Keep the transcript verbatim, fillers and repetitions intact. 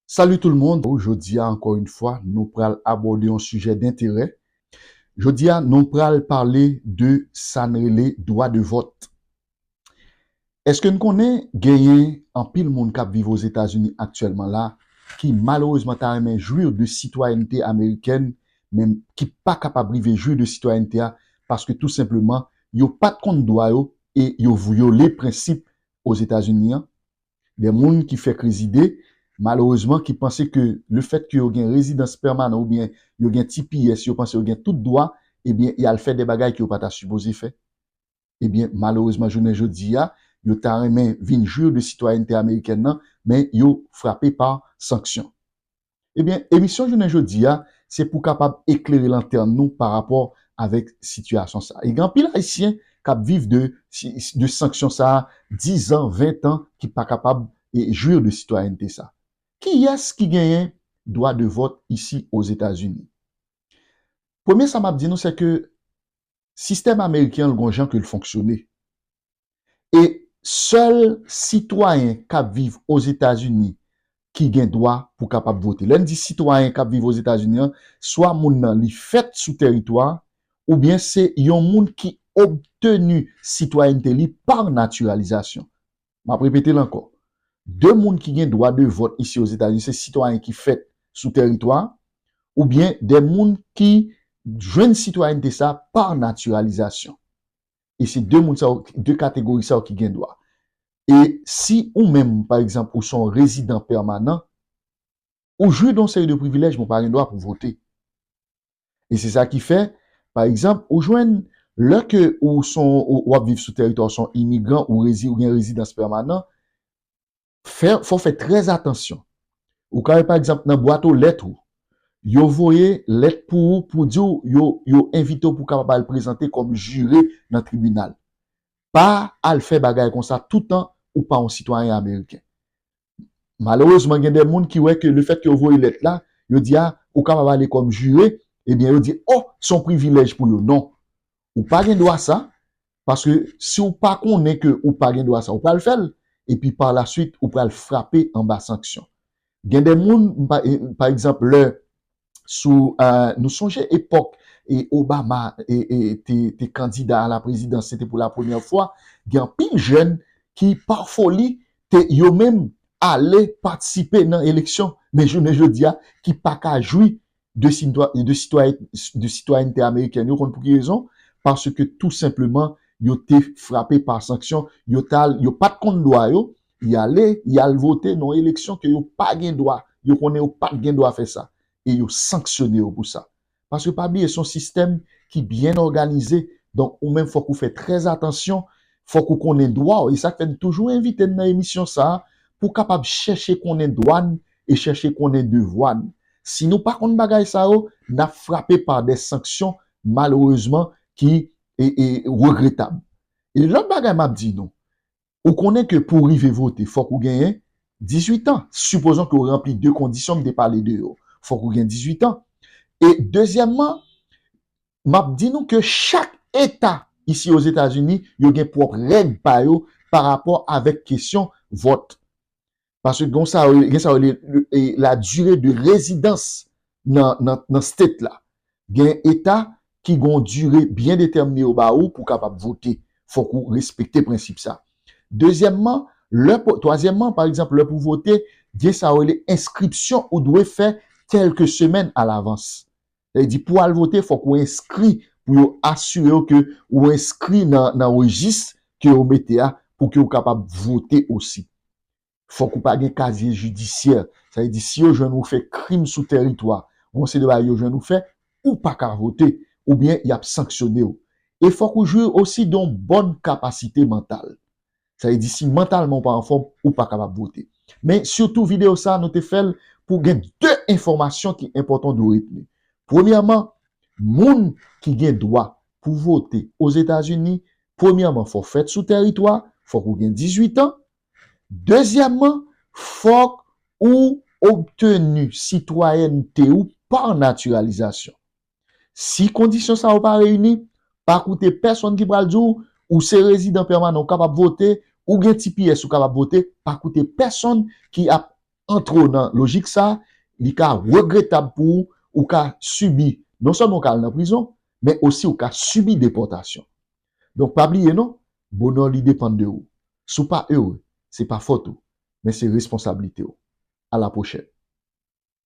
Salut tout le monde. Jodi a, encore une fois, nou pral abòde yon sijè d'intérêt. Jodi a, nou pral pale de sa n rele dwa de vòt. Èske n konnen genyen anpil moun k ap viv Ozetazini aktyèlman la ki malerezman ta renmen jwi de sitwayènte amerikèn, men ki pa kapab rive jwi de sitwayènte a paske tou senpleman, yo pa t konn dwa yo e yo vyole prensip Ozetazini an? De moun ki fèk rezide, malerezman, ki panse ke lefètke yo gen rezidans pèmanan oubyen yo gen T P S, yo panse yo gen tout dwa, ebyen, y al fè de bagay ke yo pa ta sipoze fè. Ebyen, malerezman, jounen jodi a, yo ta renmen vin jwi de sitwayènte amerikèn nan, men yo frape pa sanksyon. Ebyen, emisyon jounen jodi a, se pou kapab eklere lantèn nou pa rapò avèk sitiyasyon sa. E gen anpil Ayisyen k ap viv de, de sanksyon sa, diz an, ven an, ki pa kapab, e, jwi de sitwayènte sa. Kiyès ki genyen dwa de vòt isi Ozetazini? Premye sa m ap di nou, se ke sistèm ameriken an, l gon jan ke l fonksyone. E sèl sitwayen k ap viv Ozetazini ki gen dwa pou kapab vote. Lè n di sitwayen k ap viv Ozetazini an, swa moun nan li fèt sou tèritwa, oubyen se yon moun ki obteni sitwayènte li pa natiralizasyon. M ap repete l ankò. De moun ki gen dwa de vòt isi Ozetazini, se sitwayen ki fèt sou tèritwa, oubyen de moun ki jwenn sitwayènte sa pa natiralizasyon. E se de moun sa yo, de kategori sa yo ki gen dwa. E si ou menm, pa egzanp, ou se yon rezidan pèmanan, ou jwi de yon seri de privilèj, men w pa gen dwa pou vote. E se sa ki fè, pa egzanp, ou jwenn, lè ke ou se yon, ou, w ap viv sou tèritwa, ou se yon imigran, ou rezi-, ou gen rezidans pèmanan, fè, fò w fè trè atansyon. Ou ka wè, pa egzanp, nan bwat o lèt ou, yo voye lèt pou ou, pou di w, yo, yo envite w pou w kapab al prezante kòm jire nan tribinal. Pa al fè bagay konsa toutan ou pa yon sitwayen ameriken. Malerezman, gen de moun ki wè ke lefètke yo voye lèt la, yo di, a, ou kapab ale kòm jire, ebyen, yo di, o, se yon privilèj pou yo. Non. Ou pa gen dwa sa, paske si w pa konnen ke ou pa gen dwa sa, ou pral fè l, epi pa la swit, ou pral frape anba sanksyon. Gen de moun, pa, e, pa egzanp, lè sou, e, nou sonje epòk e Obama e, e, te, te kandida a la prezidans, se te pou la premyè fwa, gen anpil jèn ki, pa foli, te yo menm ale patisipe nan eleksyon, men jounen jodi a, ki pa ka jwi de sitwa-, de sitwa-, de sitwayènte amerikèn. Yo konn pou ki rezon? Paske tou senpleman, yo te frape pa sanksyon, yo t al, yo pa t konn dwa yo, y ale, y al vote nan eleksyon ke yo pa gen dwa, yo konnen yo pa t gen dwa fè sa, e yo sanksyone yo pou sa. Paske pa bliye, se yon sistèm ki byen òganize, donk ou menm fòk ou fè trè atansyon, fòk ou konnen dwa w, e sa k fè n toujou envite n nan emisyon sa a, pou w kapab chèche konnen dwa n e chèche konnen devwa n. Si nou pa konn bagay sa yo, n ap frape pa de sanksyon, malerezman, ki, e, e, regretab. E lòt bagay m ap di nou, ou konnen ke pou w rive vote, fòk ou genyen dizuit an. Sipozon ke w ranpli de kondisyon m te pale de yo. Fòk ou gen dizuit an. E dezyèmman, m ap di nou ke chak eta isi Ozetazini, yo gen pwòp règ pa yo pa rapò avèk kesyon vòt. Paske gen sa, gen sa yo rele, e, la durée de résidence nan, nan, nan state la. Gen eta ki gon dire byen detèmine yo ba ou pou kapab vote. Fòk ou respekte prensip sa. Dezyèmman, lè pou, twazyèmman, pa egzanp, lè pou vote, gen sa yo rele enskripsyon ou dwe fè kèlke semèn alavans. Sa vle di, pou al vote, fòk ou enskri pou yo asire w ke ou enskri nan, nan rejis ke yo mete a pou ke w kapab vote osi. Fòk ou pa gen kazye jidisyè. Sa vle di, si yo jwenn ou fè krim sou tèritwa, gon seri de bagay yo jwenn ou fè, ou pa ka vote, oubyen y ap sanksyone w. E fòk ou jwi osi de yon bòn kapasite mantal. Sa vle di, si mantalman ou pa anfòm, ou pa kapab vote. Men, sitou videyo sa a, nou te fè l pou gen de enfòmasyon ki enpòtan dwe retni. Premyèman, moun ki gen dwa pou vote Ozetazini, premyèman, fò w fèt sou tèritwa, fòk ou gen dizuit an. Dezyèmman, fòk ou obteni sitwayènte ou pa natiralizasyon. Si kondisyon sa yo pa reyini, pa koute pèsonn ki pral di w, ou se rezidan pèmanan, ou kapab vote, ou gen T P S, ou kapab vote, pa koute pèsonn ki ap antre w nan lojik sa, li ka regretab pou ou, ou ka sibi, non sèlman ou ka al nan prizon, men osi ou ka sibi depòtasyon. Donk, pa bliye non, bonè w li depann de ou. Si w pa ere, se pa fòt ou, men se responsablite w. A la pwochèn.